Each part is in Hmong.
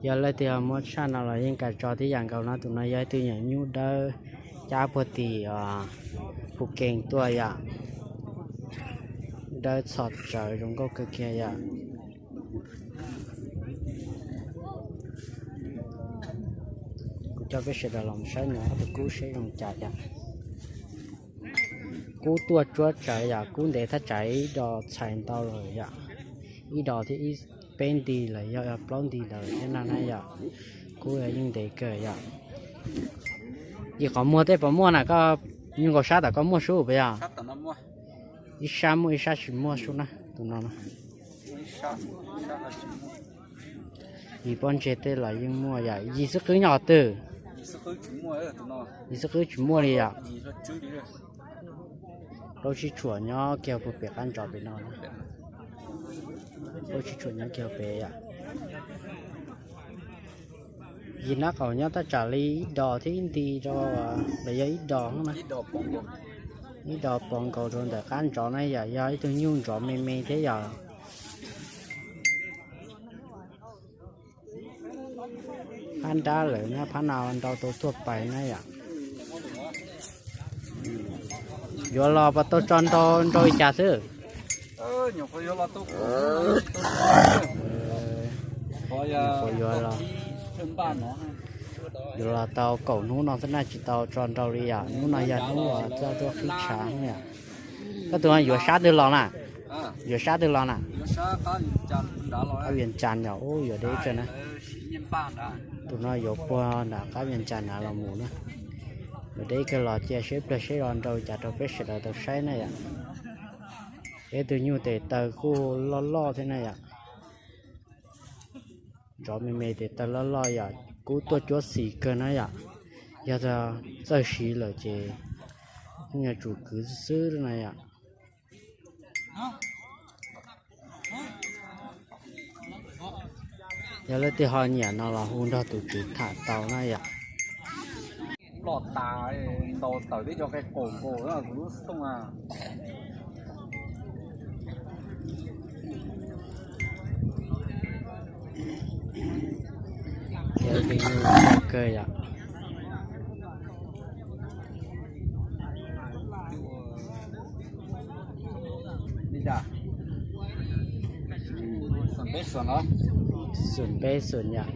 Yog leej twg ho muaj tshaj no los yeej kam tso tib yam nkaus no. Tus no yog ib tug nyuam nyuj dawb cab puag tim Phu Kees tuaj yom. Dawb txhos tsawv zoo nkauj kawg kiag yom. Kuv coj peb sawv daws los saib nws ob tug kub seb zoo cas yom. Kub tuaj tsuab tsawv yom, kub ntev thaj tsam ib dos txhais ntau lawm yom. Ib dos thiab ib peb nti lawm, yog plaub nti lawm thiab no na yom. Kub yeej ntev kawg yom. Yim qhov muag tej puas muaj na koj? Nyuj nkaus sab tom koj muaj sub puas yog? Ib sab muaj ib sab tsis muaj sub na tus no. Yim pob ntseg tej los yeej muaj yom. Yim xwb qwb nyob qhov twg? Yim xwb qwb tsis muaj li yom. Plaub tsib tshuam nyob kiag puag pem qab ntsov pem no. Plaub tsib tshuam nyob kiag pem yom. Yim nab qaum nyob thaj tsam li ib dos thiab ib nti rau, los yog ib dos na. Ib dos pov nkaus rau ntawm qab ntsov na yom, yog ib tug nyuj ntsov me me thiab yom. Phab nrab lawm na, phab no nrau tau tuaj pais na yom. Yuav los puas tau tso nrau nrau li cas xwb? Yuav los tau kaum hnub no xwb na, tsis tau tso nrau li yom. Hnub no yog hnub uas txog tuaj qhib tshav yom. Koj tus yuav sab twg los na? Yuav sab twg los na? Qab Vias Cas yom, ub yuav deb kawg na. Tus no yuav puag nram qab Vias Cas nrad los mus na. Yuav deb kawg los cia seb pliag seb los nrau cas rau peb sawv daws tau saib na yom. Peb tus nyuj tes taw kuj loj loj thiab na yom. Ntsov me me tes taw loj loj yom, kub tuaj cuab xis kawg na yom. Yog txawj siv lawm ces yeej yuav tsum kwv xwb xwb na yom. Yog leej twg ho nyiam no los hu nrog tus tswv tham tau na yom. Ploj tas, ntaus tawm tib co qe qaum nkaus kuv lub xov tooj a. Yog ib tug nyuj kawg yom. Xoom peb xoom yom.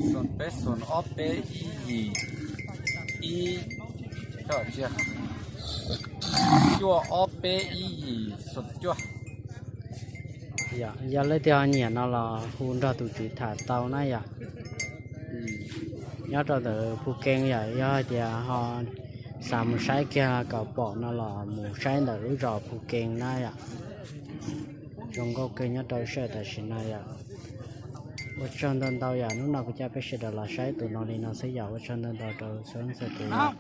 Xoom peb xoom ob peb ib yim ib, cuaj ob peb ib yim xoom cuaj. Yog leej twg ho nyiam no los hu nrog tus tswv tham tau na yom. Nyob rau ntawm Phu Kees yom, yog hais tias ho xav mus saib kiag kom pom no los mus saib ntawm lub zos Phu Kees na yom. Zoo nkauj kawg nyob rau sij hawm tam sim no yom. Ua tsaug ntau ntau yom, hnub no kuv coj peb sawv daws los saib tus no li no xwb yom. Ua tsaug ntau ntau rau txhua leej txhua tus yom.